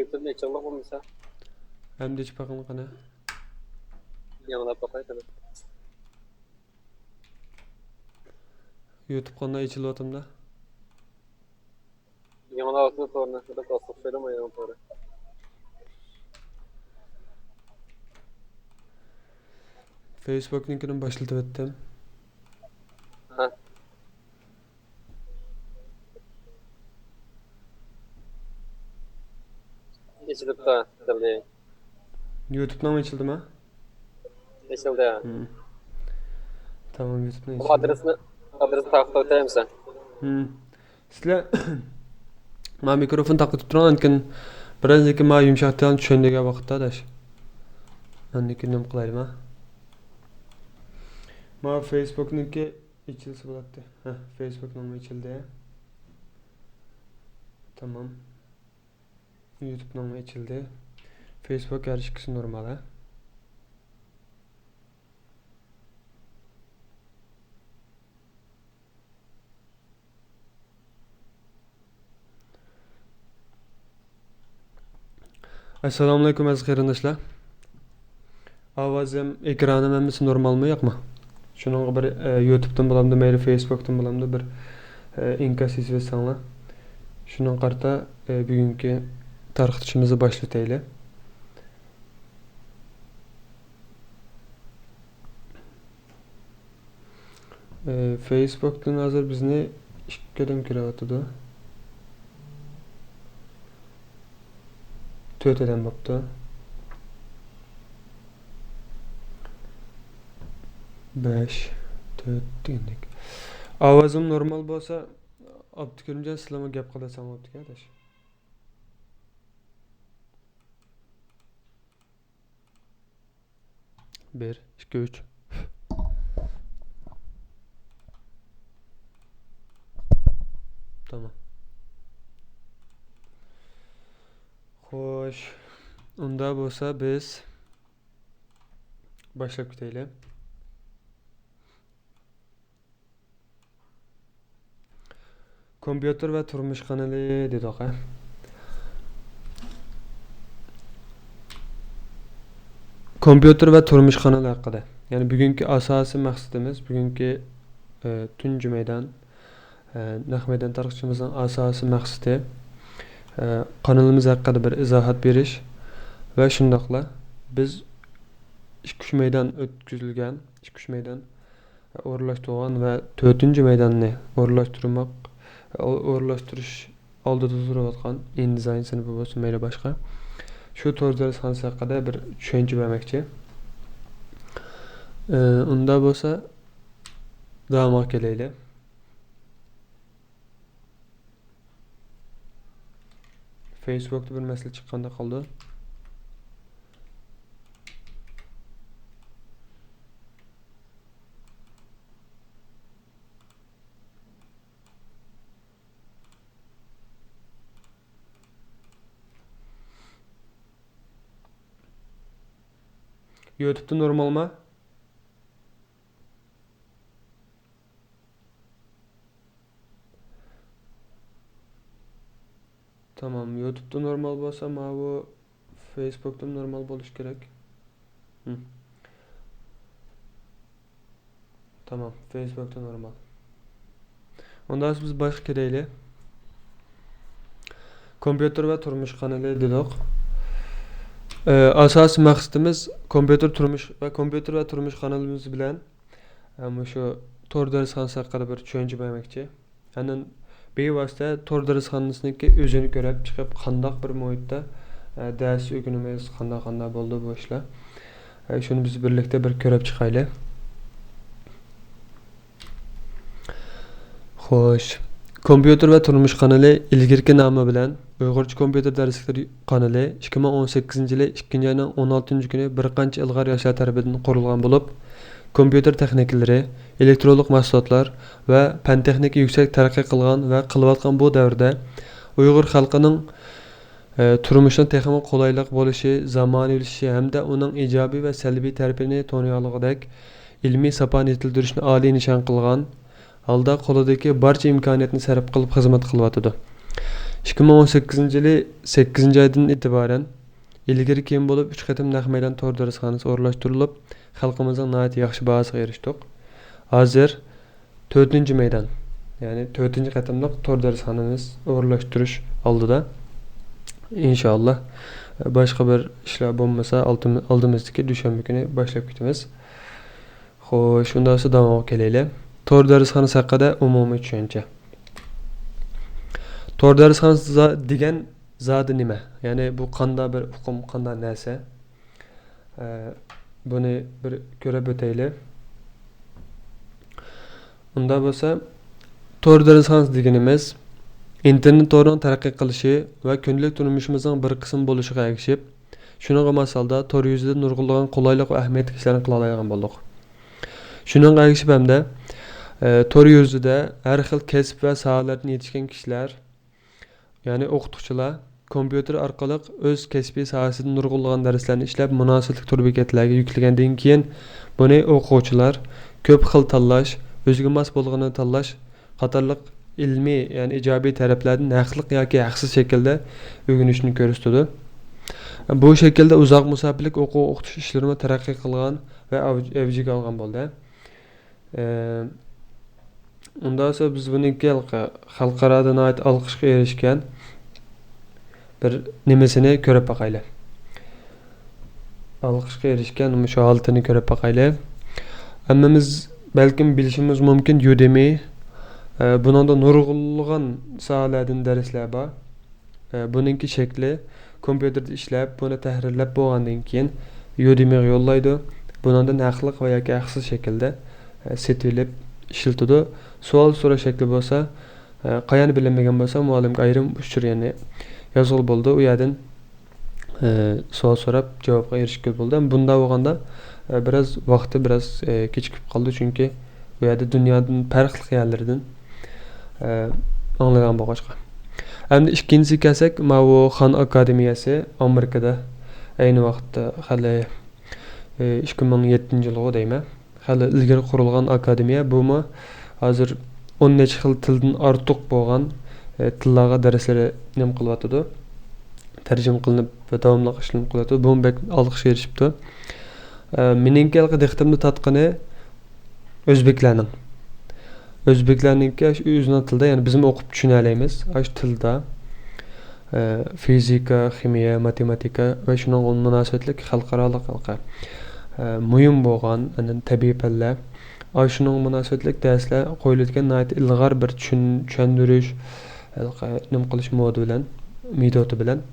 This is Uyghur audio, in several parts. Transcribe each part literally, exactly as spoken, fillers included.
يۇتۇبنى ئېچىڭلار بولمىسا. ئەمدى ئېچىپ بېقىڭ قېنى. يېڭىلاپ باقاي قېنى. يۇتۇب قانداق ئېچىلىۋاتامدا؟ يېڭىلاۋاتىدۇ تورنى. بىر ئاسسىق سۆيدىم يېڭى تورى. فېيسبۇكنىڭكىنى باشلىتىۋەتتىم. ھە. ئېچىلىپتۇ، دەللى. يۇتۇبنىڭمۇ ئېچىلدىما؟ ئېچىلدى. ھىم. تامام، يۇتۇبنىڭ بۇ ئېچىلدى. ئادرېسنى، ئادرېسنى تارقىتىپ ئۆتەيمىسەن؟ ھىم. سىلەر ما مىكروفون تاقىتىپ تۇرۇڭ، ئاندىن كېيىن بىرازدىن كېيىن ما يۇمشاق تېلېفون چۈشەندۈرگەن ۋاقىتتا ئاداش. ئاندىن كېيىن نېمە قىلايلى ما؟ ما فېيسبۇكنىڭكى ئېچىلسا بولاتتى. ھە، فېيسبۇكنىڭمۇ ئېچىلدى. تامام. يۇتۇبنىڭمۇ ئېچىلدى. فېيسبۇك ھەر ئىككىسى نورمال، ھە؟ ئەسسالامۇئەلەيكۇم ئەزىز قېرىنداشلار. ئاۋازىم، ئېكرانىم ھەممىسى نورمالمۇ ياقمۇ؟ شۇنىڭغا بىر، ئە، يۇتۇبتىن بولامدۇ، مەيلى فېيسبۇكتىن بولامدۇ، بىر، ئە، ئىنكاس يېزىۋەتسەڭلار. شۇنىڭغا قارىتا، ئە، بۈگۈنكى تارقىتىشىمىزنى باشلىتەيلى. ئى، فېيسبۇكتىن ھازىر بىزنى ئىككى ئادەم كۆرۈۋاتىدۇ. تۆت ئادەم بوپتۇ. بەش، تۆت دېگەندەك. ئاۋازىم نورمال بولسا، ئابدۇكېرىمجان، سىلەرمۇ گەپ قىلىۋەتسەڭ بوپتىكەن، ئاداش. بىر، ئىككى، ئۈچ. تامام. خوش. ئۇنداق بولسا بىز باشلاپ كېتەيلى. كومپيۇتېر ۋە تۇرمۇش قانىلى دېدۇق، ھە. كومپيۇتېر ۋە تۇرمۇش قانىلى ھەققىدە. يەنى بۈگۈنكى ئاساسىي مەقسىتىمىز، بۈگۈنكى، ئە، تۇنجى مەيدان، ئە، نەق مەيدان تارقىتىشىمىزنىڭ ئاساسىي مەقسىتى، ئە، قانىلىمىز ھەققىدە بىر ئىزاھات بېرىش ۋە شۇنداقلا بىز ئىككى، ئۈچ مەيدان ئۆتكۈزۈلگەن، ئىككى، ئۈچ مەيدان ئورۇنلاشتۇرغان ۋە تۆتىنچى مەيداننى ئورۇنلاشتۇرماق، ئو-، ئورۇنلاشتۇرۇش ئالدىدا تۇرۇۋاتقان ئىندىزاين سىنىپى بولسۇن، مەيلى باشقا، شۇ تور دەرسخانىسى ھەققىدە بىر چۈشەنچە بەرمەكچى. ئى، ئۇنداق بولسا، داۋامىغا كېلەيلى. فېيسبۇكتا بىر مەسىلە چىققاندەك قالدى. يۇتۇبتا نورمالما؟ تامام، يۇتۇبتا نورمال بولسا، ماۋۇ فېيسبۇكتىمۇ نورمال بولۇشى كېرەك. ھىم. تامام، فېيسبۇكتا نورمال. ئۇنداق بولسا بىز باشقا كېلەيلى. كومپيۇتېر ۋە تۇرمۇش قانىلى دېدۇق. ئە، ئاساسىي مەقسىتىمىز كومپيۇتېر تۇرمۇش ۋە كومپيۇتېر ۋە تۇرمۇش قانىلىمىز بىلەن، ئە، مۇشۇ تور دەرسخانىسى ھەققىدە بىر چۈشەنچە بەرمەكچى. ئاندىن بىۋاسىتە تور دەرسخانىسىنىڭكى ئۆزىنى كۆرۈپ چىقىپ، قانداق بىر مۇھىتتا، ئە، دەرس ئۆگىنىمىز، قانداق، قانداق بولىدۇ بۇ ئىشلار. ئە، شۇنى بىز بىرلىكتە بىر كۆرۈپ چىقايلى. خوش. كومپيۇتېر ۋە تۇرمۇش قانىلى ئىلگىرىكى نامى بىلەن ئۇيغۇرچە كومپيۇتېر دەرسلىكلىرى قانىلى ئىككى مىڭ ئون سەككىزىنچى يىلى ئىككىنچى ئاينىڭ ئون ئالتىنچى كۈنى بىر قانچە ئىلغار ياشلار تەرىپىدىن قۇرۇلغان بولۇپ، كومپيۇتېر تېخنىكىلىرى، ئېلېكترونلۇق مەھسۇلاتلار ۋە پەن تېخنىكا يۈكسەك تەرەققىي قىلغان ۋە قىلىۋاتقان بۇ دەۋردە ئۇيغۇر خەلقىنىڭ، ئە، تۇرمۇشىنىڭ تېخىمۇ قولايلىق بولۇشى، زامانىۋىلىشىشى ھەمدە ئۇنىڭ ئىجابىي ۋە سەلبىي تەرىپىنى تونۇيالىغۇدەك ئىلمىي ساپانى يېتىلدۈرۈشنى ئالىي نىشان قىلغان ھالدا قولىدىكى بارچە ئىمكانىيەتنى سەرپ قىلىپ خىزمەت قىلىۋاتىدۇ. ئىككى مىڭ ئون سەككىزىنچى يىلى سەككىزىنچى ئايدىن ئېتىبارەن ئىلگىرى كېيىن بولۇپ ئۈچ قېتىم نەق مەيدان تور دەرسخانىسى ئورۇنلاشتۇرۇلۇپ، خەلقىمىزنىڭ ناھايىتى ياخشى باھاسىغا ئېرىشتۇق. ھازىر تۆتىنچى مەيدان، يەنى تۆتىنچى قېتىملىق تور دەرسخانىمىز ئورۇنلاشتۇرۇش ئالدىدا. ئىنشائاللا، باشقا بىر ئىشلار بولمىسا، ئالدىم-، ئالدىمىزدىكى دۈشەنبە كۈنى باشلاپ كېتىمىز. خوش، ئۇنداق بولسا داۋامغا كېلەيلى. تور دەرسخانىسى ھەققىدە ئومۇمىي چۈشەنچە. تور دەرسخانىسى زا-، دېگەن زادى نېمە؟ يەنى بۇ قاندا بىر ئۇقۇم، قاندا نەرسە؟ ئە، بۇنى بىر كۆرۈپ ئۆتەيلى. ئۇنداق بولسا، تور دەرسخانىسى دېگىنىمىز ئىنتېرنېت تورىنىڭ تەرەققىي قىلىشى ۋە كۈندىلىك تۇرمۇشىمىزنىڭ بىر قىسمى بولۇشىغا ئەگىشىپ، شۇنىڭغا ماس ھالدا تور يۈزىدە نۇرغۇنلىغان قولايلىق ۋە ئەھمىيەتلىك ئىشلارنى قىلالايدىغان بولدۇق. شۇنىڭغا ئەگىشىپ ھەمدە، ئە، تور يۈزىدە ھەر خىل كەسىپ ۋە ساھەلەردىن يېتىشكەن كىشىلەر، يەنى ئوقۇتقۇچىلار كومپيۇتېر ئارقىلىق ئۆز كەسپىي ساھەسىدىن نۇرغۇنلىغان دەرسلەرنى ئىشلەپ، مۇناسىۋەتلىك تور بېكەتلەرگە يۈكلىگەندىن كېيىن، بۇنى ئوقۇغۇچىلار كۆپ خىل تاللاش، ئۆزىگە ماس بولغىنىنى تاللاش قاتارلىق ئىلمىي، يەنى ئىجابىي تەرەپلەردىن ھەقلىق ياكى ھەقسىز شەكىلدە ئۆگىنىشنى كۆرسىتىدۇ. بۇ شەكىلدە ئۇزاق مۇساپىلىك ئوقۇ-ئوقۇتۇش ئىشلىرىمۇ تەرەققىي قىلغان ۋە ئەۋج-، ئەۋجىگە ئالغان بولدى. ئە، ئۇنداق بولسا بىز بۇنىڭكى ھېلىقى خەلقئارادا ناھايىتى ئالقىشقا ئېرىشكەن بىر نېمىسىنى كۆرۈپ باقايلى. ئالقىشقا ئېرىشكەن مۇشۇ ھالىتىنى كۆرۈپ باقايلى. ھەممىمىز بەلكىم بىلىشىمىز مۇمكىن، يۇدېمى. ئە، بۇنىڭدا نۇرغۇنلىغان ساھەلەردىن دەرسلەر بار. ئە، بۇنىڭكى شەكلى كومپيۇتېردا ئىشلەپ، بۇنى تەھرىرلەپ بولغاندىن كېيىن يۇدېمىغا يوللايدۇ. بۇنىڭدىن ھەقلىق ۋە ياكى ھەقسىز شەكىلدە، ئە، سېتىۋېلىپ ئىشلىتىدۇ. سوئال سوراش شەكلى بولسا، ئە، قايەرنى بىلمىگەن بولسا، مۇئەللىمگە ئايرىم ئۇچۇر، يەنى يازغىلى بولىدۇ. ئۇ يەردىن، ئە، سوئال سوراپ، جاۋابقا ئېرىشكىلى بولىدۇ. ئەمما بۇنداق بولغاندا، ئە، بىراز ۋاقتى بىراز، ئە، كېچىكىپ قالىدۇ، چۈنكى ئۇ يەردە دۇنيانىڭ پەرقلىق يەرلىرىدىن، ئە، ئاڭلىغان بولغاچقا. ئەمدى ئىككىنچىسىگە كەلسەك، ماۋۇ خان ئاكادېمىيەسى ئامېرىكىدا ئەينى ۋاقىتتا خېلى، ئە، ئىككى مىڭ يەتتىنچى يىلغۇ دەيمەن. خېلى ئىلگىرى قۇرۇلغان ئاكادېمىيە. بۇمۇ ھازىر ئون نەچچە خىل تىلدىن ئارتۇق بولغان، ئە، تىللارغا دەرسلىرى نېمە قىلىۋاتىدۇ، تەرجىمە قىلىنىپ ۋە داۋاملىق ئىشلىنىپ قېلىۋاتىدۇ. بۇمۇ بەك ئالقىش ئېرىشىپتۇ. ئە، مېنىڭكى ھېلىقى دىققىتىمنى تارتقىنى ئۆزبېكلەرنىڭ. ئۆزبېكلەرنىڭكى ئاشۇ ئۆزىنىڭ تىلىدا، يەنى بىزمۇ ئوقۇپ چۈشىنەلەيمىز ئاشۇ تىلدا. ئە، فىزىكا، خىمىيە، ماتېماتىكا ۋە شۇنىڭغا مۇناسىۋەتلىك خەلقئارالىق ھېلىقى، ئە، مۇھىم بولغان، ئاندىن تەبىئىي پەنلەر، ئاشۇنىڭغا مۇناسىۋەتلىك دەرسلەر قويۇلىدىكەن ناھايىتى ئىلغار بىر چۈشەن-، چۈشەندۈرۈش، ھېلىقى نېمە قىلىش مودى بىلەن، مېتودى بىلەن.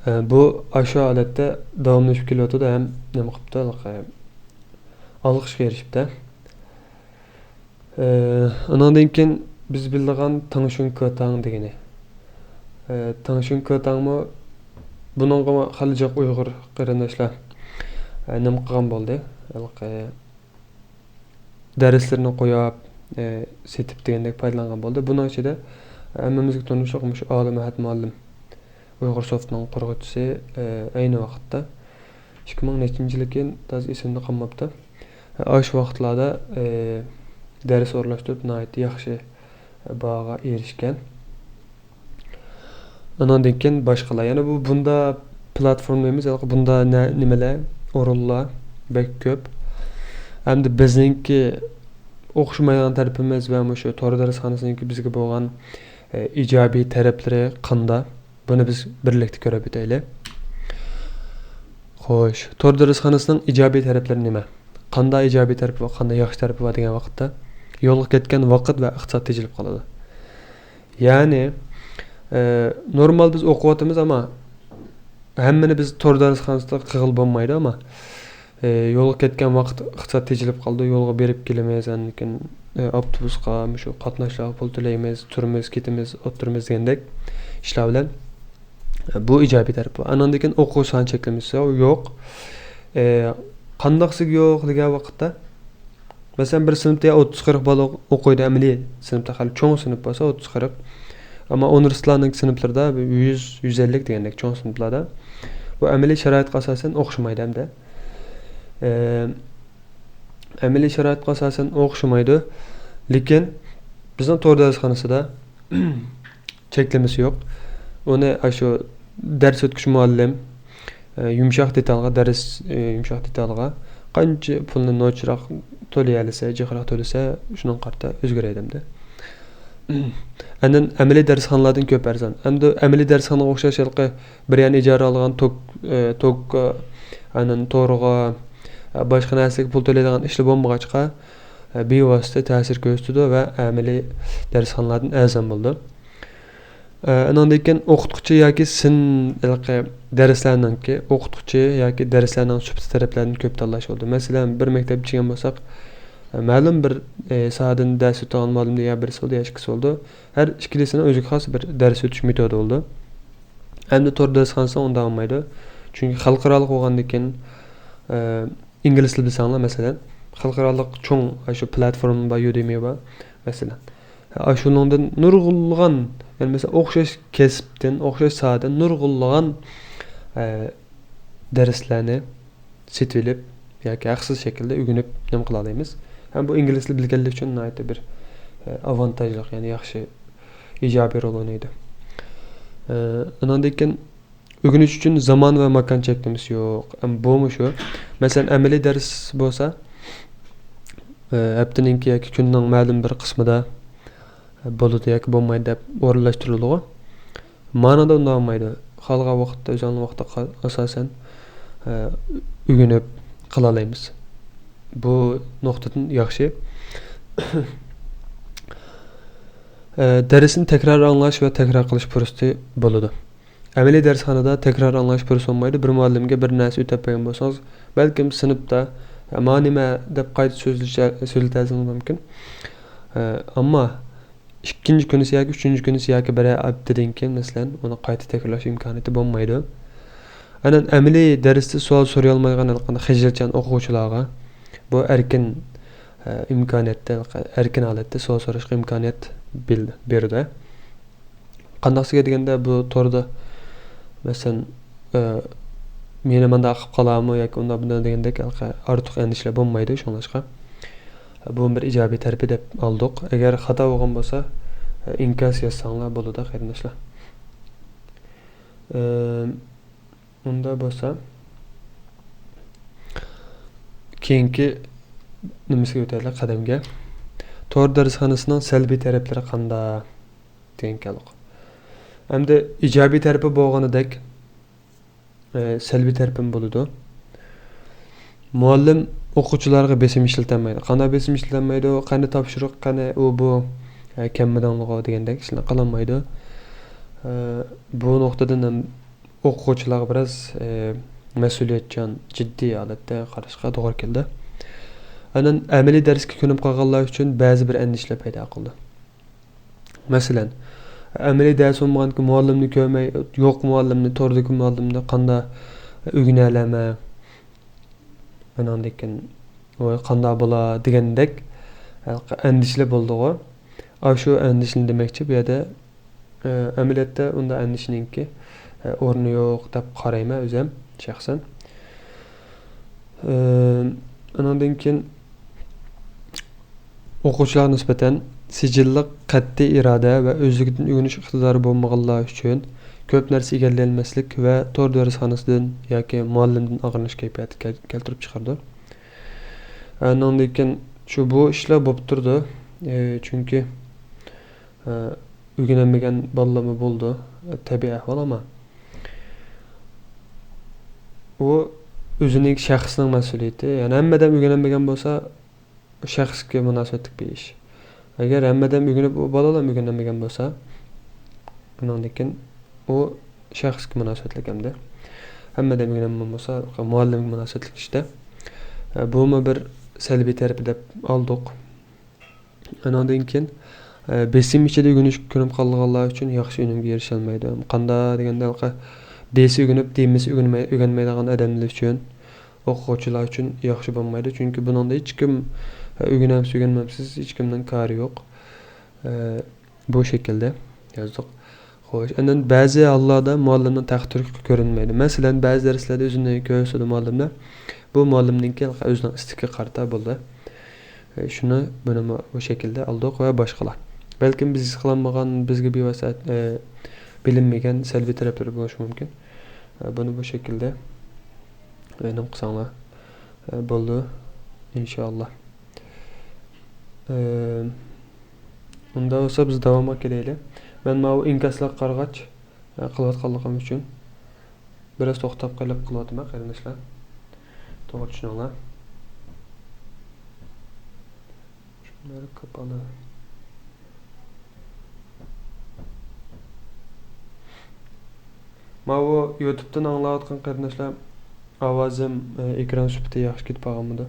ئە، بۇ ئاشۇ ھالەتتە داۋاملىشىپ كېلىۋاتىدۇ ھەم نېمە قىپتۇ، ھېلىقى ئالقىشقا ئېرىشىپتۇ. ئە، ئۇنىڭدىن كېيىن بىز بىلىدىغان تاڭشۈن كېتاڭ دېگىنى. ئە، تاڭشۈن كېتاڭمۇ بۇنىڭغىمۇ خېلى جىق ئۇيغۇر قېرىنداشلار، ئە، نېمە قىلغان بولدى؟ ھېلىقى دەرسلىرىنى قويۇپ، ئە، سېتىپ دېگەندەك پايدىلانغان بولدى. بۇنىڭ ئىچىدە ھەممىمىزگە تونۇشلۇق مۇشۇ ئالىم ئەھەت مۇئەللىم. ئۇيغۇر سوفتنىڭ قۇرغۇچىسى، ئە، ئەينى ۋاقىتتا ئىككى مىڭ نەچچىنچى يىلكىن تازا ئېسىمدە قالماپتۇ. ئاشۇ ۋاقىتلاردا، ئە، دەرس ئورۇنلاشتۇرۇپ ناھايىتى ياخشى باھاغا ئېرىشكەن. ئۇنىڭدىن كېيىن باشقىلار. يەنە بۇ بۇندا پلاتفورما دەيمىز، بۇندا نە-، نېمىلەر، ئورۇنلار بەك كۆپ. ھەمدە بىزنىڭكى ئوخشىمايدىغان تەرىپىمىز ۋە مۇشۇ تور دەرسخانىسىنىڭكى بىزگە بولغان، ئە، ئىجابىي تەرەپلىرى قاندا؟ بۇنى بىز بىرلىكتە كۆرۈپ ئۆتەيلى. خوش، تور دەرسخانىسىنىڭ ئىجابىي تەرەپلىرى نېمە؟ قانداق ئىجابىي تەرىپى بار، قانداق ياخشى تەرىپى بار دېگەن ۋاقىتتا، يولغا كەتكەن ۋاقىت ۋە ئىقتىساد تېجىلىپ قالىدۇ. يەنى، ئە، نورمال بىز ئوقۇۋاتىمىز، ئەمما ھەممىنى بىز تور دەرسخانىسىدا قىلغىلى بولمايدۇ، ئەمما ئى، يولغا كەتكەن ۋاقىت ئىقتىساد تېجىلىپ قالىدۇ، يولغا بېرىپ كېلىمىز، ئاندىن كېيىن، ئى، ئاپتوبۇسقا مۇشۇ قاتناشلارغا پۇل تۆلەيمىز، تۇرىمىز، كېتىمىز، ئولتۇرىمىز دېگەندەك ئىشلار بىلەن، ئى، بۇ ئىجابىي تەرىپى بار. ئاندىن كېيىن ئوقۇغۇچى سانى چەكلىمىسى يوق. ئى، قانداقسىگە يوق دېگەن ۋاقىتتا، مەسىلەن، بىر سىنىپتا ئوتتۇز قىرىق بالا ئوقۇيدۇ، ئەمەلىي سىنىپتا خېلى چوڭ سىنىپ بولسا ئوتتۇز قىرىق. ئەمما ئۇنىۋېرسىتېتلارنىڭ سىنىپلىرىدا يۈز، يۈز ئەللىك دېگەندەك چوڭ سىنىپلاردا. بۇ ئەمەلىي شارائىتقا ئاساسەن ئوخشىمايدۇ ھەمدە. ئە، ئەمەلىي شارائىتقا ئاساسەن ئوخشىمايدۇ. لېكىن بىزنىڭ تور دەرسخانىسىدا، چەكلىمىسى يوق. ئۇنى ئاشۇ دەرس ئۆتكۈچى مۇئەللىم، ئە، يۇمشاق دېتالغا، دەرس، ئە، يۇمشاق دېتالغا قانچە پۇلنى نوچىراق تۆلىيەلىسە، جىقراق تۆلىسە، شۇنىڭغا قارىتا ئۆزگىرەيدۇ ئەمدى. ئاندىن ئەمەلىي دەرسخانىلاردىن كۆپ ئەرزان. ئەمدى ئەمەلىي دەرسخانىغا ئوخشاش ھېلىقى بىر يەرنى ئىجارە ئالغان توك، ئە، توكقا، ئاندىن تورغا، ئە، باشقا نەرسىگە پۇل تۆلەيدىغان ئىشلار بولمىغاچقا، ئە، بىۋاسىتە تەسىر كۆرسىتىدۇ ۋە ئەمەلىي دەرسخانىلاردىن ئەرزان بولىدۇ. ئە، ئۇنىڭدىن كېيىن ئوقۇتقۇچى ياكى سىن، ھېلىقى دەرسلەرنىڭكى، ئوقۇتقۇچى ياكى دەرسلەرنىڭ سۈپىتى تەرەپلەردىن كۆپ تاللاش بولىدۇ. مەسىلەن، بىر مەكتەپكە چىققان بولساق، ئە، مەلۇم بىر، ئە، ساھەدىن دەرس ئۆتىدىغان مۇئەللىم يا بىرسى بولىدۇ، يا ئىككىسى بولىدۇ. ھەر ئىككىلىسىنىڭ ئۆزىگە خاس بىر دەرس ئۆتۈش مېتودى بولىدۇ. ئەمدى تور دەرسخانىسىدا ئۇنداق بولمايدۇ. چۈنكى خەلقئارالىق بولغاندىن كېيىن، ئە، ئىنگلىز تىلى بىلسەڭلار، مەسىلەن، خەلقئارالىق چوڭ، ئاشۇ پلاتفورما بار، يۇدېمى بار، مەسىلەن. ئاشۇنىڭدىن نۇرغۇنلىغان، يەنى مەسىلەن، ئوخشاش كەسىپتىن، ئوخشاش ساھەدىن نۇرغۇنلىغان، ئە، دەرسلەرنى سېتىۋېلىپ ياكى ھەقسىز شەكىلدە ئۆگىنىپ نېمە قىلالايمىز. ھەم بۇ ئىنگلىز تىلى بىلگەنلەر ئۈچۈن ناھايىتى بىر، ئە، ئاۋانتاژلىق، يەنى ياخشى، ئىجابىي رول ئوينايدۇ. ئە، ئۇنىڭدىن كېيىن ئۆگىنىش ئۈچۈن زامان ۋە ماكان چەكلىمىسى يوق. ئەم-، بۇمۇ شۇ. مەسىلەن، ئەمەلىي دەرس بولسا، ئە، ھەپتىنىڭكى ياكى كۈننىڭ مەلۇم بىر قىسمىدا بولىدۇ ياكى بولمايدۇ دەپ ئورۇنلاشتۇرۇلىدىغۇ. مانادا ئۇنداق بولمايدۇ. خالىغان ۋاقىتتا، ئۆزۈڭنىڭ ۋاقتىغا ئاساسەن، ئە، ئۆگىنىپ قىلالايمىز. بۇ نۇقتىدىن ياخشى. ئە، دەرسنى تەكرار ئاڭلاش ۋە تەكرار قىلىش پۇرسىتى بولىدۇ. ئەمەلىي دەرسخانىدا تەكرار ئاڭلاش پۇرسىتى بولمايدۇ. بىر مۇئەللىمگە بىر نەرسە ئۆتەپ بەرگەن بولسىڭىز، بەلكىم سىنىپتا، «ما نېمە؟» دەپ قايتا سۆزلىشە-، سۆزلىتەلىشىڭىز مۇمكىن. ئە، ئەمما ئىككىنچى كۈنىسى ياكى ئۈچىنچى كۈنىسى ياكى بىرەر ھەپتىدىن كېيىن، مەسىلەن، ئۇنى قايتا تەكرارلاش ئىمكانىيىتى بولمايدۇ. ئاندىن ئەمەلىي دەرستە سوئال سورىيالمايدىغان ھېلىقانداق خىجىلچان ئوقۇغۇچىلارغا بۇ ئەركىن، ئە، ئىمكانىيەتتە، ئەركىن ھالەتتە سوئال سوراشقا ئىمكانىيەت بىل-، بېرىدۇ. قانداقسىگە دېگەندە، بۇ توردا، مەسىلەن، ئە، مېنى مانداق قىلىپ قالارمۇ ياكى ئۇنداق بۇنداق دېگەندەك ھېلىقى ئارتۇق ئەندىشىلەر بولمايدۇ. شۇڭلاشقا، بۇ بىر ئىجابىي تەرىپى دەپ ئالدۇق. ئەگەر خاتا بولغان بولسا، ئە، ئىنكاس يازساڭلار بولىدۇ، قېرىنداشلار. ئە، ئۇنداق بولسا، كېيىنكى نېمىسىگە ئۆتەيلى، قەدەمگە. تور دەرسخانىسىنىڭ سەلبىي تەرەپلىرى قانداق؟ دېگەن كەلدۇق. ئەمدى ئىجابىي تەرىپى بولغىنىدەك، ئە، سەلبىي تەرىپىمۇ بولىدۇ. مۇئەللىم ئوقۇغۇچىلارغا بېسىم ئىشلىتەلمەيدۇ. قانداق بېسىم ئىشلىتەلمەيدۇ؟ قانداق تاپشۇرۇق، قانداق ئۇ بۇ، ئە، كەلمىدىڭلىغۇ دېگەندەك ئىشلارنى قىلالمايدۇ. ئە، بۇ نۇقتىدىن ھەم ئوقۇغۇچىلارغا بىراز، ئە، مەسئۇلىيەتچان، جىددىي ھالەتتە قاراشقا توغرا كېلىدۇ. ئاندىن ئەمەلىي دەرسكە كۆنۈپ قالغانلار ئۈچۈن بەزى بىر ئەندىشىلەر پەيدا قىلىدۇ. مەسىلەن، ئەمەلىي دەرس بولمىغاندىكىن مۇئەللىمنى كۆرمەي، يوق مۇئەللىمنى، توردىكى مۇئەللىمنى قانداق ئۆگىنەلەيمەن؟ ئاناندىن كېيىن، ۋاي، قانداق بولا دېگەندەك ئەندىشىلەر بولىدىغۇ. ئاشۇ ئەندىشىنى دېمەكچى بۇ يەردە. ئە، ئەمەلىيەتتە ئۇنداق ئەندىشىنىڭكى، ئە، ئورنى يوق دەپ قارايمەن ئۆزۈم شەخسەن. ئە، ئۇنىڭدىن كېيىن ئوقۇغۇچىلارغا نىسبەتەن سىجىللىق، قەتئىي ئىرادە ۋە ئۆزلۈكىدىن ئۆگىنىش ئىقتىدارى بولمىغانلار ئۈچۈن كۆپ نەرسە ئىگىلىيەلمەسلىك ۋە تور دەرسخانىسىدىن ياكى مۇئەللىمدىن ئاغرىنىش كەيپىياتى كەل-، كەلتۈرۈپ چىقىرىدۇ. ئە، ئۇنىڭدىن كېيىن شۇ بۇ ئىشلار بولۇپ تۇرىدۇ. ئە، چۈنكى، ئە، ئۆگىنەلمىگەن بالىلارمۇ بولىدۇ. تەبىئىي ئەھۋال، ئەمما ئۇ ئۆزىنىڭ شەخسنىڭ مەسئۇلىيىتى. يەنى ھەممە ئادەم ئۆگىنەلمىگەن بولسا، شەخسكە مۇناسىۋەتلىك بىر ئىش. ئەگەر ھەممە ئادەم ئۆگىنىپ، ئۇ بالىلارمۇ ئۆگىنەلمىگەن بولسا، ئۇنىڭدىن كېيىن ئۇ شەخسكە مۇناسىۋەتلىك ئەمدى. ھەممە ئادەم ئۆگىنەلمىگەن بولسا، مۇئەللىمگە مۇناسىۋەتلىك ئىشتا. ئە، بۇمۇ بىر سەلبىي تەرىپى دەپ ئالدۇق. ئانىڭدىن كېيىن، ئە، بېسىم ئىچىدە ئۆگىنىشكە كۆنۈپ قالغانلار ئۈچۈن ياخشى ئۈنۈمگە ئېرىشەلمەيدۇ. قانداق دېگەندە، ھېلىقى دېسە ئۆگىنىپ، دېمىسە ئۆگەنمەي-، ئۆگەنمەيدىغان ئادەملەر ئۈچۈن، ئوقۇغۇچىلار ئۈچۈن ياخشى بولمايدۇ. چۈنكى بۇنىڭدا ھېچكىم، ئە، ئۆگىنەمسىز، ئۆگەنمەمسىز، ھېچكىمنىڭ كارى يوق. ئە، بۇ شەكىلدە يازدۇق. خوش، ئاندىن بەزى ھاللاردا مۇئەللىمنىڭ تەقدىرى كۆرۈنمەيدۇ. مەسىلەن، بەزى دەرسلەردە ئۆزىنى كۆرسىتىدۇ مۇئەللىملەر. بۇ مۇئەللىمنىڭكى ئۆزىنىڭ ئىستىكىگە قارىتا بولىدۇ. ئە، شۇنى، بۇنىمۇ بۇ شەكىلدە ئالدۇق ۋە باشقىلار. بەلكىم بىز ھېس قىلالمىغان، بىزگە بىۋاسىتە، ئە، بىلىنمىگەن سەلبىي تەرەپلىرى بولۇشى مۇمكىن. ئە، بۇنى بۇ شەكىلدە، ئە، نېمە قىلساڭلار، ئە، بولىدۇ، ئىنشائاللا. ئە، ئۇنداق بولسا بىز داۋامغا كېلەيلى. مەن ماۋۇ ئىنكاسلارغا قارىغاچ، ئە، قىلىۋاتقانلىقىم ئۈچۈن بىراز توختاپ قېلىپ قىلىۋاتىمەن، قېرىنداشلار. توغرا چۈشىنىڭلار. شۇنى كاپالە. ماۋۇ يۇتۇبتىن ئاڭلاۋاتقان قېرىنداشلار، ئاۋازىم، ئە، ئېكران سۈپىتى ياخشى كېتىپ قالغانمىدۇ؟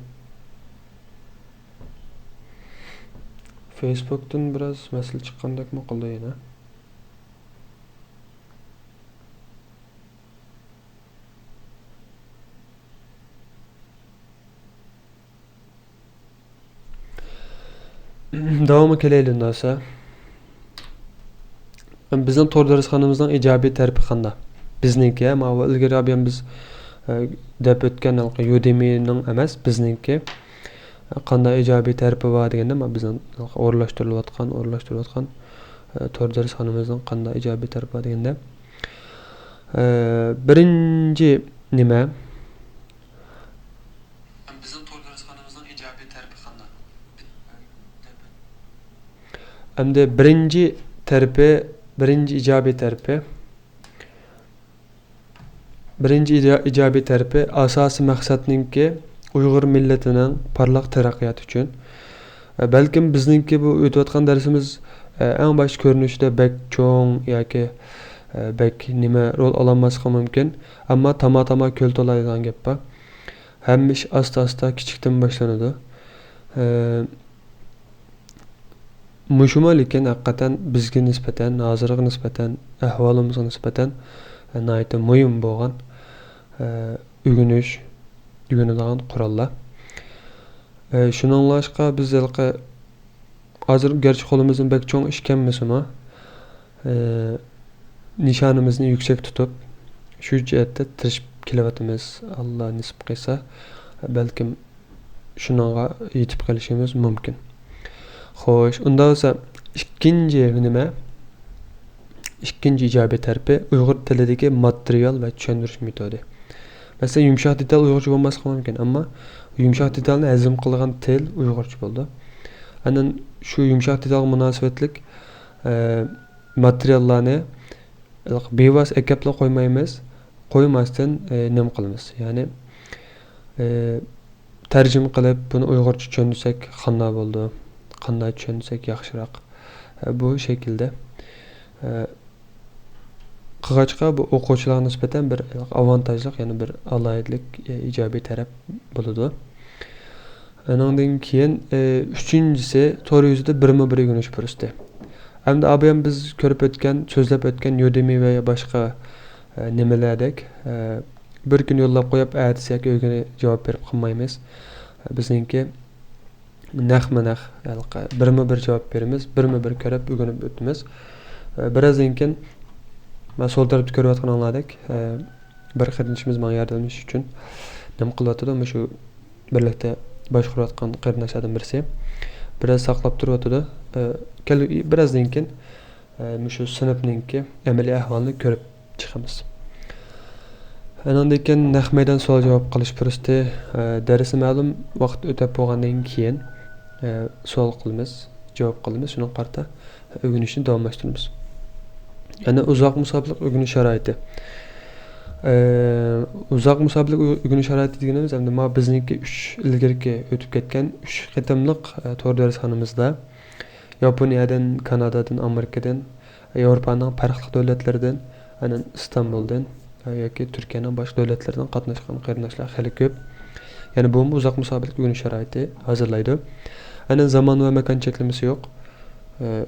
فېيسبۇكتىن بىراز مەسىلە چىققاندەكمۇ قىلدى يەنە. داۋامىغا كېلەيلى، ناسا. بىزنىڭ تور دەرسخانىمىزنىڭ ئىجابىي تەرىپى قانداق؟ بىزنىڭكى، ماۋۇ ئىلگىرى ئابىيان بىز، ئە، دەپ ئۆتكەن ھېلىقى يۇدېمىنىڭ ئەمەس، بىزنىڭكى، ئە، قانداق ئىجابىي تەرىپى بار دېگەندە، ما بىزنىڭ ئورۇنلاشتۇرۇلۇۋاتقان، ئورۇنلاشتۇرۇلۇۋاتقان، ئە، تور دەرسخانىمىزنىڭ قانداق ئىجابىي تەرىپى بار دېگەندە، ئە، بىرىنچى نېمە؟ بىزنىڭ تور دەرسخانىمىزنىڭ ئىجابىي تەرىپى قانداق؟ ئەمدى بىرىنچى تەرىپى، بىرىنچى ئىجابىي تەرىپى، بىرىنچى ئىجا-، ئىجابىي تەرىپى، ئاساسىي مەقسەتنىڭكى ئۇيغۇر مىللىتىنىڭ پارلاق تەرەققىياتى ئۈچۈن. ئە، بەلكىم بىزنىڭكى بۇ ئۆتۈۋاتقان دەرسىمىز، ئە، ئەڭ باش كۆرۈنۈشىدە بەك چوڭ ياكى، ئە، بەك نېمە رول ئالالماسلىقى مۇمكىن. ئەمما تاما-تاما كۆل تولايدىغان گەپ بار. ھەممە ئىش ئاستا-ئاستا كىچىكتىن باشلىنىدۇ. ئە، مۇشۇمۇ لېكىن ھەقىقەتەن بىزگە نىسبەتەن، ھازىرغا نىسبەتەن، ئەھۋالىمىزغا نىسبەتەن، ئە، ناھايىتى مۇھىم بولغان، ئە، ئۆگىنىش، ئۆگىنىدىغان قوراللار. ئە، شۇنىڭلاشقا بىز ھېلىقى ھازىر گەرچە قولىمىزدىن بەك چوڭ ئىش كەلمىسىمۇ، ئى، نىشانىمىزنى يۈكسەك تۇتۇپ، شۇ جەھەتتە تىرىشىپ كېلىۋاتىمىز. ئاللا نېسىپ قىلسا، بەلكىم شۇنىڭغا يېتىپ قېلىشىمىز مۇمكىن. خوش، ئۇنداق بولسا، ئىككىنچى نېمە؟ ئىككىنچى ئىجابىي تەرىپى ئۇيغۇر تىلىدىكى ماتېرىيال ۋە چۈشەندۈرۈش مېتودى. مەسىلەن، يۇمشاق دېتال ئۇيغۇرچە بولماسلىقى مۇمكىن، ئەمما يۇمشاق دېتالنى ھەزىم قىلىدىغان تىل ئۇيغۇرچە بولىدۇ. ئاندىن شۇ يۇمشاق دېتالغا مۇناسىۋەتلىك، ئە، ماتېرىياللارنى بىۋاسىتە ئەكەپلا قويمايمىز، قويماستىن، ئە، نېمە قىلىمىز؟ يەنى، ئە، تەرجىمە قىلىپ، بۇنى ئۇيغۇرچە چۈشەندۈرسەك قانداق بولىدۇ؟ قانداق چۈشەندۈرسەك ياخشىراق؟ ئە، بۇ شەكىلدە، ئە، قىلغاچقا، بۇ ئوقۇغۇچىلارغا نىسبەتەن بىر ئاۋانتاژلىق، يەنى بىر ئالاھىدىلىك، ئىجابىي تەرەپ بولىدۇ. ئۇنىڭدىن كېيىن، ئۈچىنچىسى، تور يۈزىدە بىرمۇ بىر ئۆگىنىش پۇرسىتى. ئەمدى ئابايام بىز كۆرۈپ ئۆتكەن، سۆزلەپ ئۆتكەن يۇدېمى ۋە باشقا، نېمىلەردەك، بىر كۈن يوللاپ قويۇپ، ئەتىسى ياكى ئۆگۈنى جاۋاب بېرىپ قالمايمىز. بىزنىڭكى نەقمۇ نەق، ھېلىقى بىرمۇ بىر جاۋاب بېرىمىز، بىرمۇ بىر كۆرۈپ ئۆگىنىپ ئۆتىمىز. ئە، بىرازدىن كېيىن، مانا سول تەرەپتە كۆرۈۋاتقىنىڭلاردەك، ئە، بىر قېرىندىشىمىز ماڭا ياردەملىشىش ئۈچۈن نېمە قىلىۋاتىدۇ، مۇشۇ بىرلىكتە باشقۇرۇۋاتقان قېرىنداشلاردىن بىرسى بىراز ساقلاپ تۇرۇۋاتىدۇ. ئە، كەل-، بىرازدىن كېيىن ئە، مۇشۇ سىنىپنىڭكى ئەمەلىي ئەھۋالىنى كۆرۈپ چىقىمىز. ئانىڭدىن كېيىن نەق مەيدان سوئال جاۋاب قىلىش پۇرسىتى، ئە، دەرسنى مەلۇم ۋاقىت ئۆتەپ بولغاندىن كېيىن، ئە، سوئال قىلىمىز، جاۋاب قىلىمىز، شۇنىڭغا قارىتا ئۆگىنىشنى داۋاملاشتۇرىمىز. يەنە ئۇزاق مۇساپىلىق ئۆگىنىش شارائىتى. ئە، ئۇزاق مۇساپىلىك ئۆ-، ئۆگىنىش شارائىتى دېگىنىمىز، ئەمدى ما بىزنىڭكى ئۈچ ئىلگىرىكى ئۆتۈپ كەتكەن ئۈچ قېتىملىق، ئە، تور دەرسخانىمىزدا ياپونىيەدىن، كانادادىن، ئامېرىكىدىن، ياۋروپانىڭ پەرقلىق دۆلەتلىرىدىن، ئاندىن ئىستانبۇلدىن، ئە، ياكى تۈركىيەنىڭ باشقا دۆلەتلىرىدىن قاتناشقان قېرىنداشلار خېلى كۆپ. يەنى بۇمۇ ئۇزاق مۇساپىلىك ئۆگىنىش شارائىتى ھازىرلايدۇ. ئاندىن زامان ۋە ماكان چەكلىمىسى يوق. ئە،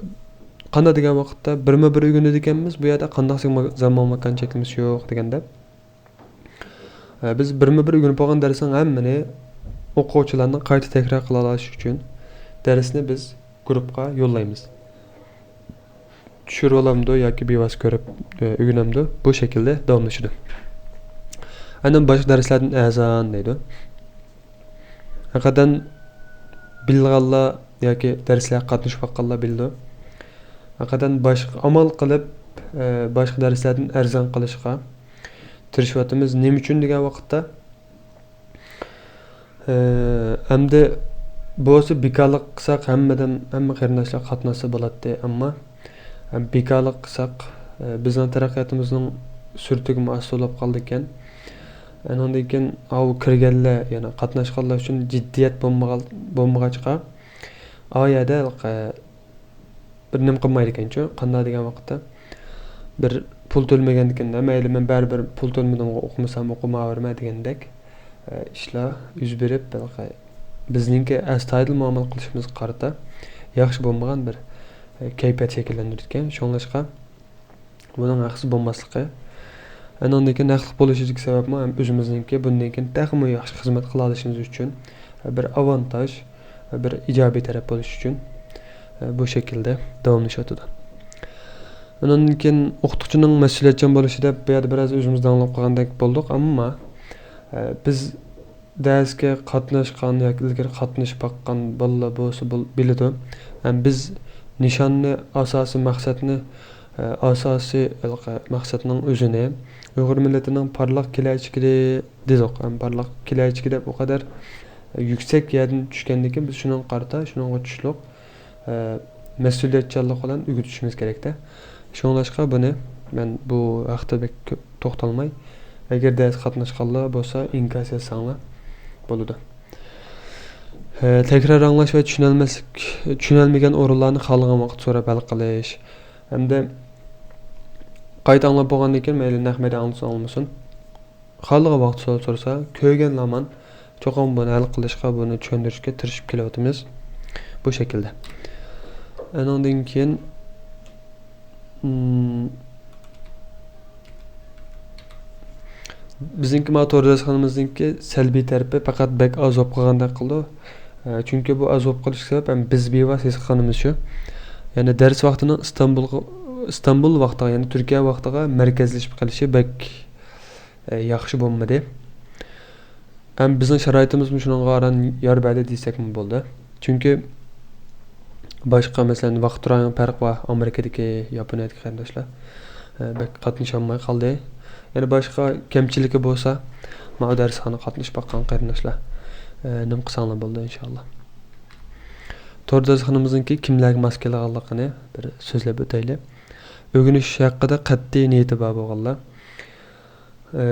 قانداق دېگەن ۋاقىتتا بىرمۇ بىر ئۆگىنىدىكەنمىز، بۇ يەردە قانداق زامان، ماكان چەكلىمىسى يوق دېگەندە، ئە، بىز بىرمۇ بىر ئۆگىنىپ بولغان دەرسنىڭ ھەممىنى ئوقۇغۇچىلارنىڭ قايتا تەكرار قىلالاش ئۈچۈن دەرسنى بىز گۇرۇپپىغا يوللايمىز. چۈشۈرۈۋالامدۇ ياكى بىۋاسىتە كۆرۈپ، ئە، ئۆگىنەمدۇ؟ بۇ شەكىلدە داۋاملىشىدۇ. ئاندىن باشقا دەرسلەردىن ئەزان دەيدۇ. ھەقىقەتەن بىلىدىغانلار ياكى دەرسلەرگە قاتنىشىپ باققانلار بىلىدۇ. ھەقىقەتەن باشقا ئامال قىلىپ، ئە، باشقا دەرسلەردىن ئەرزان قىلىشقا تىرىشىۋاتىمىز. نېمە ئۈچۈن دېگەن ۋاقىتتا، ئە، ئەمدى بولسا بىكارلىق قىلساق، ھەممىدىن، ھەممە قېرىنداشلار قاتناشسا بولاتتى. ئەمما، ئە، بىكارلىق قىلساق، ئە، بىزنىڭ تەرەققىياتىمىزنىڭ سۈرئىتىگە ماس بولۇپ قالىدىكەن. ئاندىن كېيىن ئاۋۇ كىرگەنلەر، يەنى قاتناشقانلار ئۈچۈن جىددىيەت بولمىغان-، بولمىغاچقا، ئا يەردە، ئە، بىر نېمە قىلمايدىكەنچۇ، قانداق دېگەن ۋاقىتتا، بىر پۇل تۆلىمىگەندىكىن، مەيلى، مەن بەرىبىر پۇل تۆلىمىدىمغۇ، ئوقۇمىسام ئوقۇماۋېرىمەن دېگەندەك، ئە، ئىشلار يۈز بېرىپ، ھېلىقى بىزنىڭكى ئەستايىدىل مۇئامىلە قىلىشىمىزغا قارىتا ياخشى بولمىغان بىر، ئە، كەيپىيات شەكىللەندۈرىدىكەن. شۇڭلاشقا بۇنىڭ ھەقسىز بولماسلىقى، ئاندىن كېيىن ھەقلىق بولۇشىدىكى سەۋەبمۇ ھەم ئۆزىمىزنىڭكى بۇندىن كېيىن تېخىمۇ ياخشى خىزمەت قىلالىشىمىز ئۈچۈن بىر ئاۋانتاژ، بىر ئىجابىي تەرەپ بولۇش ئۈچۈن بۇ شەكىلدە داۋاملىشىۋاتىدۇ. ئاندىن كېيىن ئوقۇتقۇچىنىڭ مەسئۇلىيەتچان بولۇشى دەپ بۇ يەردە بىراز ئۆزىمىز داڭلاپ قالغاندەك بولدۇق، ئەمما، ئە، بىز دەرسكە قاتناشقان ياكى ئىلگىرى قاتنىشىپ باققان بالىلار بولسا بىل-، بىلىدۇ. ھەم بىز نىشاننى، ئاساسىي مەقسەتنى، ئە، ئاساسىي ھېلىقى مەقسەتنىڭ ئۆزىنى ئۇيغۇر مىللىتىنىڭ پارلاق كېلەچىكى دېدۇق. ھەم پارلاق كېلەچىكى دەپ ئۇ قەدەر يۈكسەك يەردىن چۈشكەندىكىن، بىز شۇنىڭغا قارىتا، شۇنىڭغا تۇشلۇق، ئە، مەسئۇلىيەتچانلىق بىلەن ئۆگىتىشىمىز كېرەكتە. شۇڭلاشقا بۇنى مەن بۇ ھەقتە بەك كۆپ توختالماي، ئەگەر دەرسكە قاتناشقانلار بولسا ئىنكاس يازساڭلار بولىدۇ. ئە، تەكرار ئاڭلاش ۋە چۈشىنەلمەسلىك، چۈشىنەلمىگەن ئورۇنلارنى خالىغان ۋاقىت سوراپ ھەل قىلىش. ھەمدە قايتا ئاڭلاپ بولغاندىن كېيىن مەيلى نەق مەيدان ئاڭلىسا ئاڭلىمىسۇن، خالىغان ۋاقىت سوئال سورىسا، كۆرگەن ھامان چوقۇم بۇنى ھەل قىلىشقا، بۇنى چۈشەندۈرۈشكە تىرىشىپ كېلىۋاتىمىز. بۇ شەكىلدە. ئانىڭدىن كېيىن، مم، بىزنىڭكى مانا تور دەرسخانىمىزنىڭكى سەلبىي تەرىپى پەقەت بەك ئاز بولۇپ قالغاندەك قىلىدۇ. ئە، چۈنكى بۇ ئاز بولۇپ قېلىشى سەۋەب ھەم بىز بىۋاسىتە ھېس قىلغىنىمىزچۇ، يەنى دەرس ۋاقتىنىڭ ئىستانبۇلغا، ئىستانبۇل ۋاقتىغا، يەنى تۈركىيە ۋاقتىغا مەركەزلىشىپ قېلىشى بەك، ئە، ياخشى بولمىدى. ھەم بىزنىڭ شارائىتىمىزمۇ شۇنىڭغا ئاران يار بەردى دېسەكمۇ بولىدۇ. چۈنكى باشقا، مەسىلەن، ۋاقىت تۇرايىنىڭ پەرقى بار. ئامېرىكىدىكى، ياپونىيەدىكى قېرىنداشلار، ئە، بەك قاتنىشالماي قالدى. يەنە باشقا كەمچىلىكى بولسا، ماۋۇ دەرسخانىغا قاتنىشىپ باققان قېرىنداشلار، ئە، نېمە قىلساڭلار بولىدۇ، ئىنشائاللا. تور دەرسخانىمىزنىڭكى كىملەرگە ماس كېلىدىغانلىقىنى بىر سۆزلەپ ئۆتەيلى. ئۆگىنىش ھەققىدە قەتئىي نىيىتى بار بولغانلار، ئە،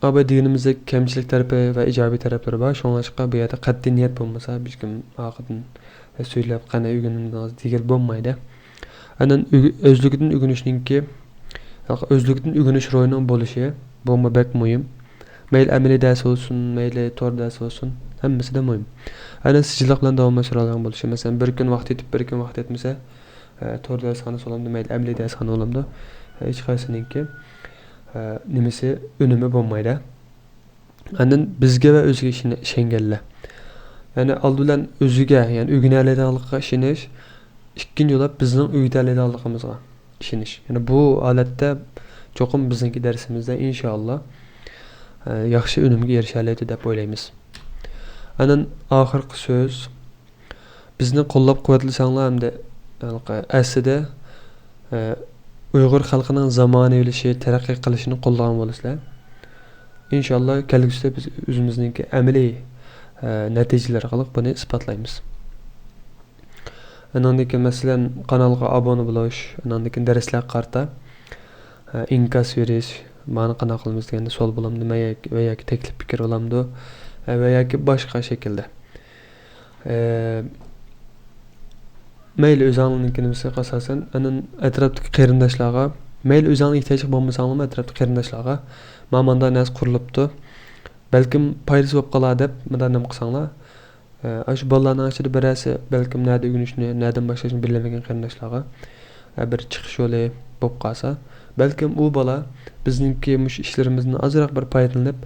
ئاباي دېگىنىمىزدەك كەمچىلىك تەرىپى ۋە ئىجابىي تەرەپلىرى بار. شۇڭلاشقا بۇ يەردە قەتئىي نىيەت بولمىسا، ھېچكىم ئارقىدىن سۆيلەپ، قېنى ئۆگىنىڭلار دېگىلى بولمايدۇ. ئاندىن ئۆگ-، ئۆزلۈكىدىن ئۆگىنىشنىڭكى، ئۆزلۈكىدىن ئۆگىنىش روھىنىڭ بولۇشى، بۇمۇ بەك مۇھىم. مەيلى ئەمەلىي دەرس بولسۇن، مەيلى تور دەرس بولسۇن، ھەممىسىدە مۇھىم. ئاندىن سىجىللىق بىلەن داۋاملاشتۇرالىدىغان بولۇشى. مەسىلەن، بىر كۈن ۋاقىت يېتىپ، بىر كۈن ۋاقىت يەتمىسە، ئە، تور دەرسخانىسى بولامدۇ، مەيلى ئەمەلىي دەرسخانا بولامدۇ، ئە، ھېچقايسىنىڭكى، ئە، نېمىسى، ئۈنۈمى بولمايدۇ. ئاندىن بىزگە ۋە ئۆزىگە ئىشىنە-، ئىشەنگەنلەر. يەنى ئالدى بىلەن ئۆزىگە، يەنى ئۆگىنەلەيدىغانلىقىغا ئىشىنىش، ئىككىنچى بولۇپ بىزنىڭ ئۆگىتەلەيدىغانلىقىمىزغا ئىشىنىش. يەنى بۇ ھالەتتە چوقۇم بىزنىڭكى دەرسىمىزدە ئىنشائاللا، ئە، ياخشى ئۈنۈمگە ئېرىشەلەيدۇ دەپ ئويلايمىز. ئاندىن ئاخىرقى سۆز، بىزنى قوللاپ قۇۋۋەتلىسەڭلار ھەمدە ھېلىقى ئەسلىدە، ئە، ئۇيغۇر خەلقىنىڭ زامانىۋىلىشى، تەرەققىي قىلىشىنى قوللىغان بولىسىلەر. ئىنشاللا كەلگۈسىدە بىز ئۆزىمىزنىڭكى ئەمەلىي، ئە، نەتىجىلەر ئارقىلىق بۇنى ئىسپاتلايمىز. ئانىڭدىن كېيىن، مەسىلەن، قانالغا ئابۇنە بولۇش، ئانىڭدىن كېيىن دەرسلەرگە قارىتا، ئە، ئىنكاس بېرىش، مانا قانداق قىلىمىز دېگەندە سوئال بولامدۇ، ۋە ياكى، ۋە ياكى تەكلىپ پىكىر بولامدۇ، ئە، ۋە ياكى باشقا شەكىلدە. ئە، مەيلى ئۆزۈڭلارنىڭكى نېمىسىگە ئاساسەن، ئاندىن ئەتراپتىكى قېرىنداشلارغا، مەيلى ئۆزۈڭلار ئېھتىياجلىق بولمىساڭلارمۇ ئەتراپتىكى قېرىنداشلارغا، مانا مانداق نەرسە قۇرۇلۇپتۇ، بەلكىم پايدىسى بولۇپ قالار دەپ مۇنداق نېمە قىلساڭلار، ئە، ئاشۇ بالىلارنىڭ ئىچىدە بىرەرسى بەلكىم نەدە ئۆگىنىشنى، نەدىن باشلاشنى بىلەلمىگەن قېرىنداشلارغا، ئە، بىر چىقىش يولى بولۇپ قالسا، بەلكىم ئۇ بالا بىزنىڭكى مۇشۇ ئىشلىرىمىزدىن ئازراق بىر پايدىلىنىپ،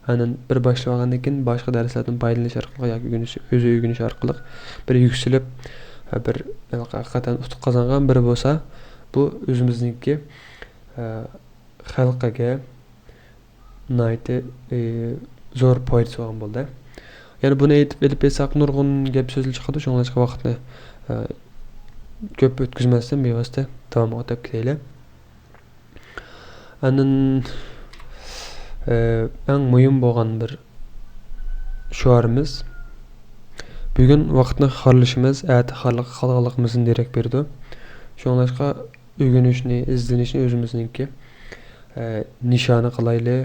ئاندىن بىر باشلىۋالغاندىن كېيىن باشقا دەرسلەردىن پايدىلىنىش ئارقىلىق ياكى ئۆگىنىش، ئۆزى ئۆگىنىش ئارقىلىق بىر يۈكسىلىپ، ئە، بىر ھېلىقى ھەقىقەتەن ئۇتۇق قازانغان بىرى بولسا، بۇ ئۆزىمىزنىڭكى، ئە، خەلقىگە ناھايىتى، ئى، زور پايدىسى بولغان بولدى. يەنى بۇنى ئېيتىپ ئېلىپ ئېيتساق نۇرغۇن گەپ سۆزلەر چىقىدۇ، شۇڭلاشقا ۋاقىتنى، ئى، كۆپ ئۆتكۈزمەستىن بىۋاسىتە داۋامغا ئۆتۈپ كېتەيلى. ئاندىن، ئە، ئەڭ مۇھىم بولغان بىر شوئارىمىز، بۈگۈن ۋاقىتنى خارلىشىمىز ئەتە خارلىققا قالغانلىقىمىزدىن دېرەك بېرىدۇ. شۇڭلاشقا ئۆگىنىشنى، ئىزدىنىشنى ئۆزىمىزنىڭكى، ئە، نىشانى قىلايلى،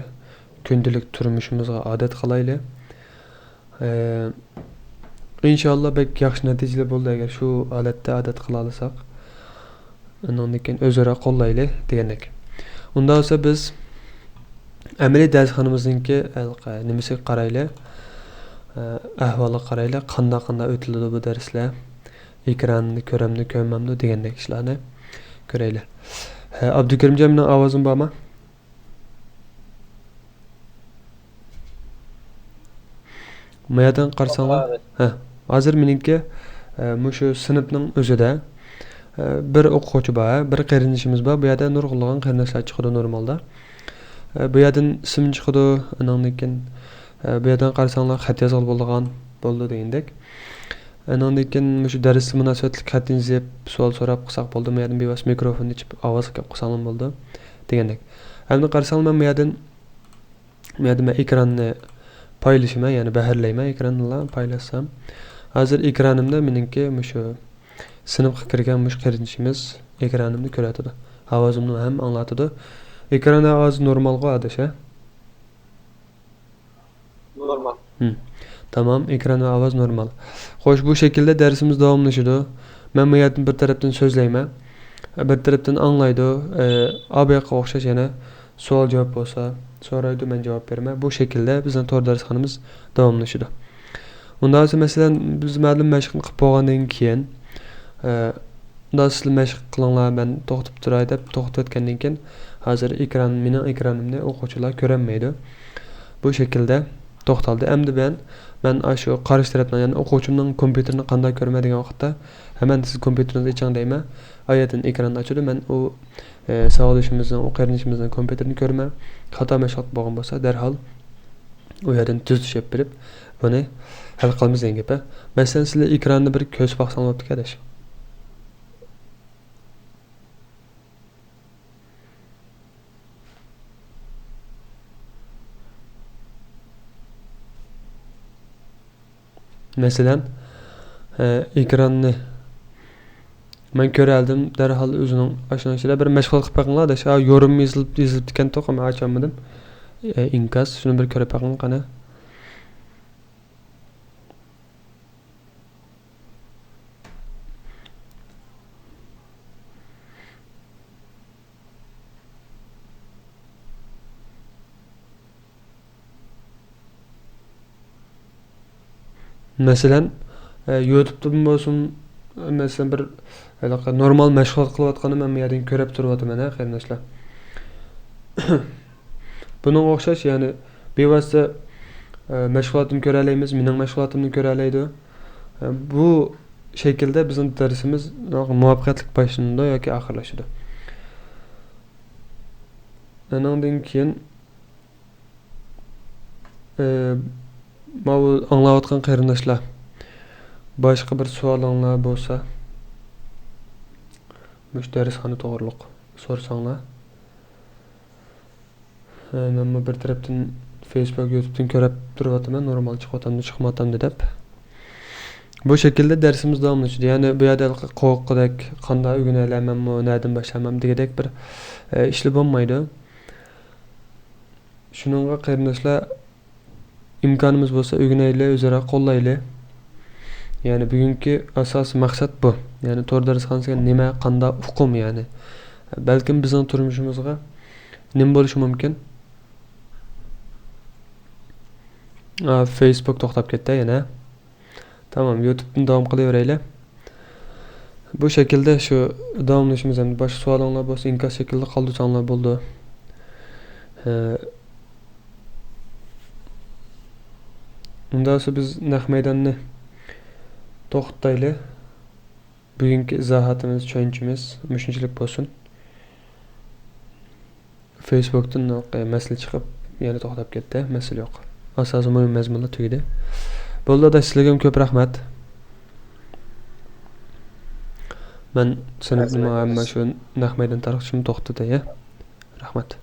كۈندىلىك تۇرمۇشىمىزغا ئادەت قىلايلى. ئە، ئىنشاللا بەك ياخشى نەتىجىلەر بولىدۇ، ئەگەر شۇ ھالەتتە ئادەت قىلالىساق. ئۇنىڭدىن كېيىن ئۆزئارا قوللايلى دېگەندەك. ئۇنداق بولسا بىز ئەمەلىي دەرسخانىمىزنىڭكى ھېلىقى نېمىسىگە قارايلى. ئە، ئەھۋالىغا قارايلى. قانداق، قانداق ئۆتۈلىدۇ بۇ دەرسلەر؟ ئېكراننى كۆرەمدۇ، كۆرمەمدۇ دېگەندەك ئىشلارنى كۆرەيلى. ھە، ئابدۇكېرىمجان، مېنىڭ ئاۋازىم بارمۇ؟ ما يەردىن قارىساڭلار، ھە، ھازىر مېنىڭكى، ئە، مۇشۇ سىنىپنىڭ ئۆزىدە، ئە، بىر ئوقۇغۇچى بار، بىر قېرىندىشىمىز بار. بۇ يەردە نۇرغۇنلىغان قېرىنداشلار چىقىدۇ نورمالدا. ئە، بۇ يەردىن ئىسىم چىقىدۇ، ئاناندىن كېيىن، ئە، بۇ يەردىن قارىساڭلار خەت يازغىلى بولىدىغان بولىدۇ دېگەندەك. ئاناندىن كېيىن مۇشۇ دەرسكە مۇناسىۋەتلىك خەتنى يېزىپ، سوئال سوراپ قىلساق بولىدۇ. ما يەردىن بىۋاسىتە مىكروفوننى ئېچىپ ئاۋازغا گەپ قىلساڭلار بولىدۇ دېگەندەك. ئەمدى قارىساڭلار، مەن بۇ يەردىن، بۇ يەردە مەن ئېكراننى پايلىشىمەن، يەنى بەھرىلەيمەن ئېكراننىلا پايلاشسام. ھازىر ئېكرانىمدا مېنىڭكى مۇشۇ سىنىپقا كىرگەن مۇشۇ قېرىندىشىمىز ئېكرانىمنى كۆرۈۋاتىدۇ. ئاۋازىمنى ھەم ئاڭلاۋاتىدۇ. ئېكران ئاۋازى نورمالغۇ، ئاداش، ھە؟ نورمال. ھىم. تامام، ئېكران ۋە ئاۋاز نورمال. خوش، بۇ شەكىلدە دەرسىمىز داۋاملىشىدۇ. مەن بۇ يەردىن بىر تەرەپتىن سۆزلەيمەن. بىر تەرەپتىن ئاڭلايدۇ. ئە، ئا بۇياققا ئوخشاش يەنە سوئال جاۋاب بولسا سورايدۇ، مەن جاۋاب بېرىمەن. بۇ شەكىلدە بىزنىڭ تور دەرسخانىمىز داۋاملىشىدۇ. ئۇنداق بولسا، مەسىلەن، بىز مەلۇم مەشىقنى قىلىپ بولغاندىن كېيىن، ئە، ئۇنداق سىزلا مەشىق قىلىڭلار، مەن توختىتىپ تۇراي دەپ توختىتىۋەتكەندىن كېيىن، ھازىر ئېكران، مېنىڭ ئېكرانىمنى ئوقۇغۇچىلار كۆرەلمەيدۇ. بۇ شەكىلدە توختالدى. ئەمدى مەن، مەن ئاشۇ قارشى تەرەپنىڭ، يەنى ئوقۇغۇچىمنىڭ كومپيۇتېرىنى قانداق كۆرىمەن دېگەن ۋاقىتتا، ھە، مەن سىز كومپيۇتېرىڭىزنى ئېچىڭ دەيمەن. ئايەتتىن ئېكراننى ئاچىدۇ. مەن ئۇ، ئە، ساۋاقدىشىمىزنىڭ، ئۇ قېرىندىشىمىزنىڭ كومپيۇتېرىنى كۆرىمەن. خاتا مەشغۇلات بولغان بولسا، دەرھال ئۇ يەردىن تۈزىتىش ئېلىپ بېرىپ، بۇنى ھەل قىلىمىز دېگەن گەپ. مەسىلەن، سىلەر ئېكراننى بىر كۆرسە باقساڭلار بوپتىكەن، ئاداش. مەسىلەن، ئە، ئېكراننى مەن كۆرەلىدىم، دەرھال ئۆزىنىڭ ئاشۇنىڭ ئىچىدە بىر مەشغۇلات قىلىپ بېقىڭلار، ئاداش. ھا، يورۇم يېزىلىپ، يېزىلىپتىكەن توق، مەن ئاچالمىدىم. ئە، ئىنكاس، شۇنى بىر كۆرۈپ بېقىڭ، قېنى. مەسىلەن، ئە، يۇتۇبتىن بولسۇن، مەسىلەن، بىر ھېلىقى نورمال مەشغۇلات قىلىۋاتقاننى مەن بۇ يەردىن كۆرۈپ تۇرۇۋاتىمەن، ھە، قېرىنداشلار. بۇنىڭغا ئوخشاش، يەنى بىۋاسىتە، ئە، مەشغۇلاتنى كۆرەلەيمىز، مېنىڭ مەشغۇلاتىمنى كۆرەلەيدۇ. ئە، بۇ شەكىلدە بىزنىڭ دەرسىمىز مۇۋەپپەقىيەتلىك باشلىنىدۇ ياكى ئاخىرلىشىدۇ. ئۇنىڭدىن كېيىن، ئە، ماۋۇ ئاڭلاۋاتقان قېرىنداشلار، باشقا بىر سوئالىڭلار بولسا، مۇشۇ دەرسخانا توغرۇلۇق سورىساڭلار. ھە، مەنمۇ بىر تەرەپتىن فېيسبۇك، يۇتۇبتىن كۆرۈپ تۇرۇۋاتىمەن، نورمال چىقىۋاتامدۇ، چىقمايۋاتامدۇ دەپ. بۇ شەكىلدە دەرسىمىز داۋاملىشىدۇ. يەنى بۇ يەردە قورققۇدەك، قانداق ئۆگىنەلەيمەنمۇ، نەدىن باشلايمەن دېگۈدەك بىر، ئە، ئىشلار بولمايدۇ. شۇنىڭغا قېرىنداشلار، ئىمكانىمىز بولسا ئۆگىنەيلى، ئۆزئارا قوللايلى. يەنى بۈگۈنكى ئاساسىي مەقسەت بۇ. يەنى تور دەرسخانىسى نېمە، قانداق ئۇقۇم يەنى. بەلكىم بىزنىڭ تۇرمۇشىمىزغا نېمە بولۇشى مۇمكىن؟ ئا، فېيسبۇك توختاپ كەتتى يەنە. تامام، يۇتۇبتىن داۋام قىلىۋېرەيلى. بۇ شەكىلدە شۇ داۋاملىشىمىز. ئەمدى باشقا سوئالىڭلار بولسا ئىنكاس شەكلىدە قالدۇرساڭلار بولىدۇ. ھە. ئۇنداق بولسا بىز نەق مەيداننى توختىتايلى. بۈگۈنكى ئىزاھاتىمىز، چۈشەنچىمىز مۇشۇنچىلىك بولسۇن. فېيسبۇكتىن مەسىلە چىقىپ، يەنە توختاپ كەتتى. مەسىلە يوق. ئاساسىي مۇھىم مەزمۇنلار تۈگىدى. بولدى ئاداش، سىلەرگىمۇ كۆپ رەھمەت. مەن سىنىپنىمۇ ھەممە شۇ نەق مەيدان تارقىتىشىم توختىدى، يا. رەھمەت.